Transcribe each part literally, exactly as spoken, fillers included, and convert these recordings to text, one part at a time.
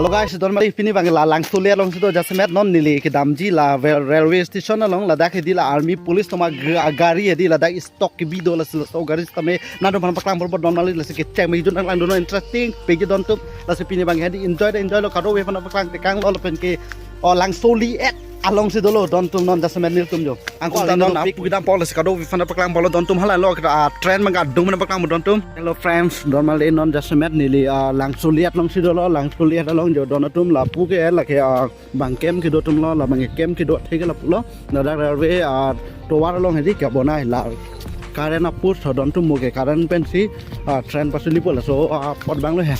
Hello guys, don mari pini abang la Langsoli alongsi do, jasemet non neli kedamji la rail-, railway station along, ladak hedi la army police atum aga-, agari hedi ladak stock kebi do, lasi laso gari sitame nangtum aphan paklang pon pon don mari, lasi kecheng me jun lang don, interesting page don atum. Lasi pini abang hedi enjoy da enjoy lo, kadokave aphan paklang tekang lo lapen ke, o, Langsoli et alongsi dolo don atum, non jasemet nelitum jo. Angkol ta non apu kedam pon, lasi kadokave aphan paklang pon lo don atum, hala lo kita, ah, train abang adung mena paklang pon don atum. Hello friends, don mari non jasemet neli, ah, Langsoli et alongsi dolo, Langsoli et along jo don atum, lapu ke lake, ah, bang camp kedo atum lo, labang camp kedo athe ke lapu lo. Ladak railway, ah, tovar along hedi kebonai la. Current a-post ho don atum, mo ke current pensi, ah, train pasuli po, laso, ah, apot abang lo he.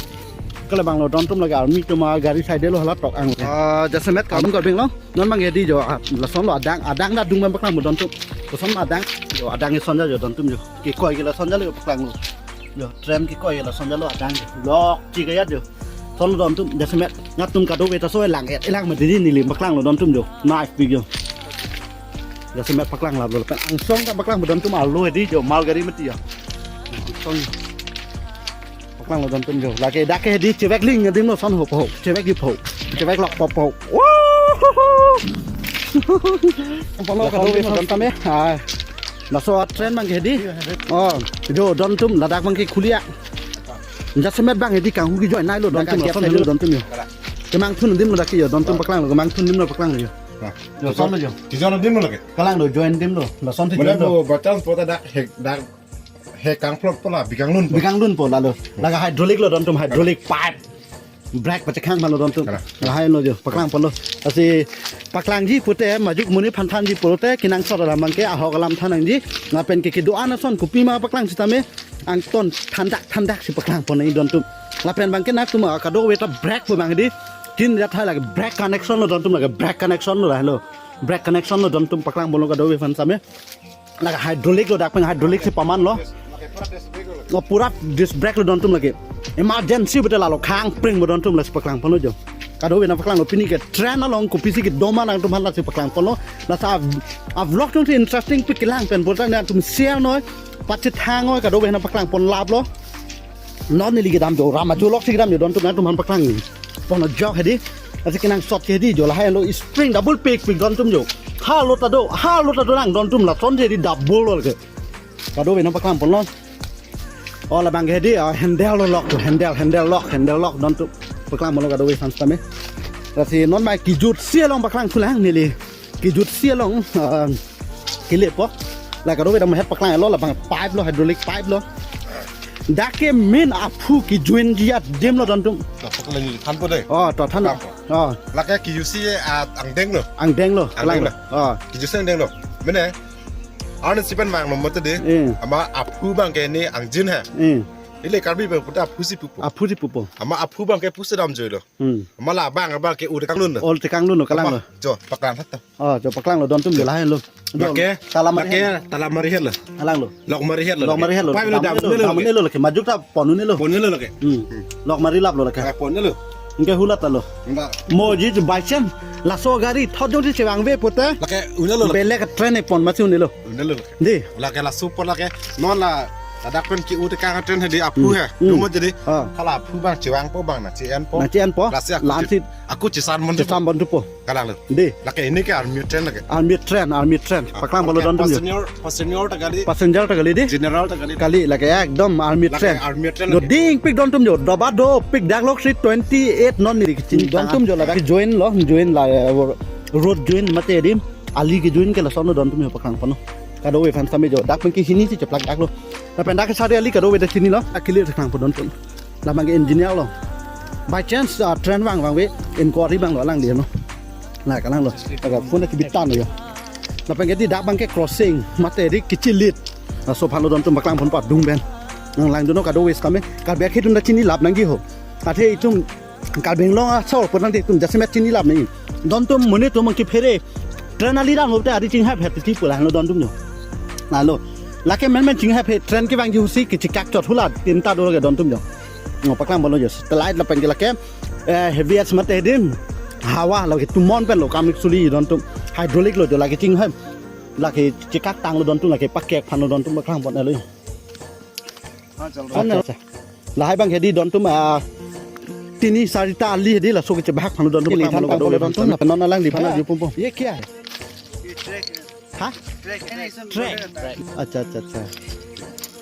Kale abang lo don atum, lake army atum agari side lo, hala tok ang. Ah, jasemet kadung karbing lo. Non abang hedi jo, ah, lason lo adang, adang ta adung mena paklang pon don atum. Lason adang, jo adang ison ja jo don atum jo. Kekoi ke lason ja lo paklang lo. Jo, train kekoi ke lason ja lo, adang jo. Lok chik ya jo. Lason lo don atum, jasemet nangtum kadokave ta so elang et, elang mati di neli paklang lo don atum jo. Nice video. Jasemet paklang lap lo. Pen angsong ta paklang pon don atum, alo hedi jo, malgari mati ya. Angsong. Paklang lo don atum jo. Lake dak ke hedi chevek ling adim lo, lason ho po. Chevek di po. Chevek lok po po. Woo! Polo kadokave don atum tame. Ah. Laso train abang ke hedi. Oh, jo don atum ladak abang ke khuli ya. Jasemet abang hedi kanghu ke join nai lo don atum, lason helo don atum jo. Kemangthun adim lo dak ke jo don atum, paklang lo, kemangthun adim lo paklang lo jo. Lason lo jo. Kijon adim lo lake. Kalang lo, join adim lo. Lason si, mane join lo. Mo bachans pota dak he, dak he kangplot pola, bikanglun po. Bikanglun po lalo. Lake hydraulic lo don atum, hydraulic pipe. Brake pachekhang pon lo don atum. Kalang. Lahai lo jo, paklang pon lo. Lasi paklangji pute, majuk muni aphan thanji pulote, kenangsot alam abang ke ahok alam than nangji. Lapen ke kedo-an ason kopima paklang sitame, angton thandak thandak si paklang pon nangji don atum. Lapen abang ke nangtum, ah, kadokave ta brake pu abang hedi. Tin rat hai lake brake connection lo don atum, lake brake connection lo, lahai lo. Brake connection lo don atum, paklang pon lo kadokave aphan sitame. Lake hydraulic lo, dak pen hydraulic si paman lo. Oh, pura disc brake lo don atum lake. Emergency pute lalo khang pring bo don atum, lasi paklang pon lo jo. Kadokave nangpaklang lo, pini ke train along kopisi kedo ma nangtum aphan, lasi paklang pon lo. Lasi a, a vlog jongsi interesting pik kelang pen pota nangtum share noi, pachethang noi, kadokave nangpaklang pon lap lo. Non neli kedam jo, ram ajo lok si kedam jo don atum, nangtum aphan paklang pon ajok hedi. Lasi kenangsot ke hedi jo, lahai lo spring double pik pik don atum jo. Halo ta do, halo ta do nang don atum, lason hedi double lo ke. Kadokave nangpaklang pon lo. Oh, labang ke hedi, ah, handle lo lock, handle, handle lock, handle lock don atum, paklang pon lo kadokave aphan sitame. Lasi non mai kejut si along paklang thu lang neli. Kejut si along, ah, kele po. La kadokave dam het paklang lo, labang pipe lo, hydraulic pipe lo. Dak ke main aphu kejoin ji adim lo don atum. Paklang ni than po dei. Oh, to than. Paklang po. Oh. Lake kejut si, ah, angdeng lo. Angdeng lo, angdeng kalang lo. Lo. Oh. Kejut si angdeng lo. Mane, arni sipen mang lo mate dei. Eh. Ama aphu abang ke ne angjin he. Eh. Ile Karbi abang puta aphu si pupo. Aphu si pupo. Ama aphu abang ke pusi dam joi lo. Hmm. Ama labang abang ke u tekanglun lo. Ol tekanglun lo, kalang lo. Ama, jo, paklang tha ta. Oh, jo paklang lo don atum jo, lahai lo. Jo, lake, talamari lake het lo. Talamari het lo. Kalang lo. Lokmari het lo. Lokmari het lo. Pipe lo, dam, dam lo, dam lake. Ne lo lake. Majuk ta pon ne lo. Pon ne lo lake. Hmm. Lokmari lap lo lake. Eh, pon ne lo. Anke hulat ta lo. Enggak. Mo ji by chance laso gari thot jongsi chevangve pute. Lake un ne lo lake. Belek train e pon masi un ne lo. Un ne lo lake. Dei. Lake laso pon lake. Non la ladak pen ke u tekang train hedi aphu he. Hmm. Dumo jadi. Ah. Hala aphu abang chevang po abang na, che-en po. Na che-en po. Lasi aku, la-an si aku chesan mon chesan pon thupo. Kalang lo. Dei. Lake ini ke army train lake. Army train, army train. Ah, paklang pon lo okay, don atum jo. Passenger, passenger ta kali. Passenger ta kali dei. General ta kali. Kali lake ekdom army train. Lake army train jo lake. Dingpik don atum jo. Doba dopik, dak lok si twenty eight non neli kechini. Don atum jo ladak join lo, join la, eh, road join mate adim. Ali kejoin ke lason lo don atum jo, paklang pon lo. Kadokave aphan sitame jo. Dak pen ke hini si cheplak dak lo. Lapen dak ke sari ali kadokave ta chini lo. Akili paklang pon don atum. Labang ke engineer lo. By chance, ah, train vang vangve, inquiry abang lo alangli no. La kalang lo. Laga phone ke bitan lo jo. Lapen ke dei dak abang ke crossing, mate dei kechilit. Laso aphan lo don atum paklang pon pa dung pen. Nanglang dun non kadokave sitame. Karbi akhei atum ta chini lap nangji ho. Athe itum Karbi Anglong asor pon nang dei, itum jasemet chini lap nangji. Don atum monit atum kephere. Train ali dam hote ari chinghap het ti pu la lo don atum jo. Lalo. Lake menmen chinghap het, train kevangji ahut si kechekak chot hula tinta do lake don atum jo. Ngo paklang pon lo jo. Satellite lapen ke lake, eh, heavy as mate adim. Hawa lake tumon pen lo kam suli don atum. Hydraulic lo jo lake chinghap. Lake chekak tang lo don atum, lake pakek aphan lo don atum paklang pon lo jo. Accha, accha. Lahai abang hedi don atum, ah, tini sarita ali hedi laso kechebahak aphan don atum. Neli aphan than panglo don atum. Don atum. Non alangliphan, ah, arju pon pon. Ye kya hai? Ha? Track. Track. Acha, acha, acha.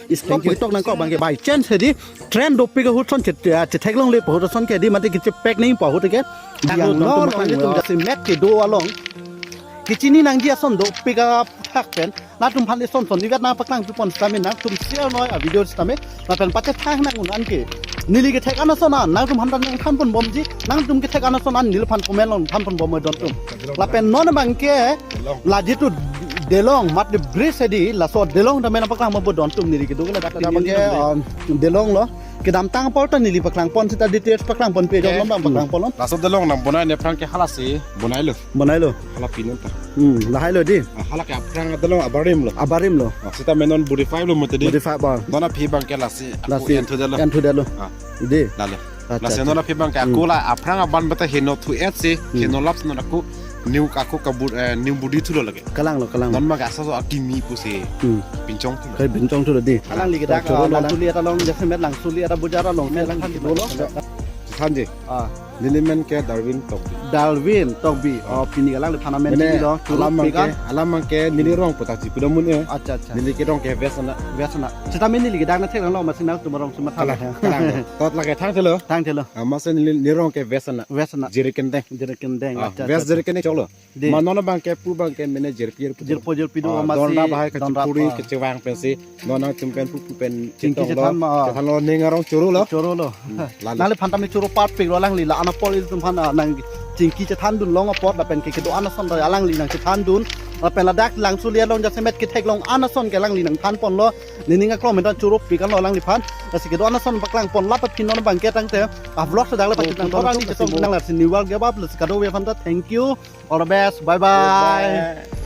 Thank you. Tok nangkok abangke by chance hedi train dopik ahut ason chet, ah, chetheklongle pu ahut ason ke hedi mate kechepek nangpo ahut ke. Diang lo, lo, lo, lo, jasemet kedo along. Kechini nangji ason dopik athak pen. Nangtum aphan ison son igat nangpaklang pi pon sitame nangtum share noi a video sitame. Lapen pachethang nang un anke. Neli kethek an ason an nangtum aphan ta nangthan pon bomji. Nangtum kethek an ason an neliphan comment along than pon bom don atum. Lapen non abangke la jitu Delong mate bridge hedi laso Delong tame nangpaklang bompo don atum neli kedo kela dak abangke, um, Delong lo. Kedamtang apor ta neli paklang pon seta details paklang ponpe. Okay. Dong nang paklang pon. Laso Delong nang bonai ne aphrang ke halasi bonailo. Bonailo. Hala pinun ta. Hmm, lahailo di. Ah, hala ke aphrang Delong abarim lo. Abarim lo. Ah, sitame non modify lo mate di. Modify ba. Non aphi abangke lasi aku. Lasi enthu detlo. Enthu detlo. Ah. Di. Lalo. Acha, lasi acha. Non aphi abangke aku, hmm, la aphrang aban beta heno thu et si, hmm, heno laps non aku new aku kabur, eh, new body thulo lake. Kalang lo, kalang lo. Non abangke asa so akimi pusi. Hmm. Pinchong thulo. Kai pinchong thulo di. Alangli ke dak, choro ah, lo na. Langsuli eta along jasemet Langsuli eta bojar along ke alangli ke dolo. Thanji. Ah. Neli men ke Darwin Tokbi. Darwin Tokbi. Ah. Oh, pini alangliphan amen. Mane, chini lo, choro alam abangke, pika. Alam abangke neli rong puta chipu damun e. Acha, acha. Neli ke rong ke West ana. West ana. Sitame neli ke dak nangtheklonglo masi nangtum arong si matha. Kalang, kalang lo. Tot lake thangthelo. Thangthelo. Ah, masi neli, neli rong ke West ana. West ana. Jirikindeng. Jirikindeng, ah, acha, West acha, acha. Jirikindeng choklo. Di. Ma non abangke pu abangke mene jirpi jirpi. Jirpo jirpi do, ah, masi donra bahai donra kachipuri pa. Kachevang pensi. Non nangtum pen pu pu pen chingki chetong lo, chethan ma, ah. Chethan lo ning arong choro lo. Choro lo. Hmm, lalo. Nangliphan tame choro parpik lo alangli la-an apor ilitum aphan, ah, nangchingki chethan dun long apor lapen ke kedo-an ason ta alangli nangchethan dun. Lapen ladak Langsuli along jasemet ketheklong an ason ke alangli nangthan ponlo. Nening aklong mentan choro pik an lo alangliphan. Lasi kedo-an ason paklang pon lapen pini non abangke tangte. Ah, vlog sa dak le. Oh, pachit nang thorani chetong nang lasi new world gabap lasi kadokave aphan ta thank you. All the best. Bye bye. Bye.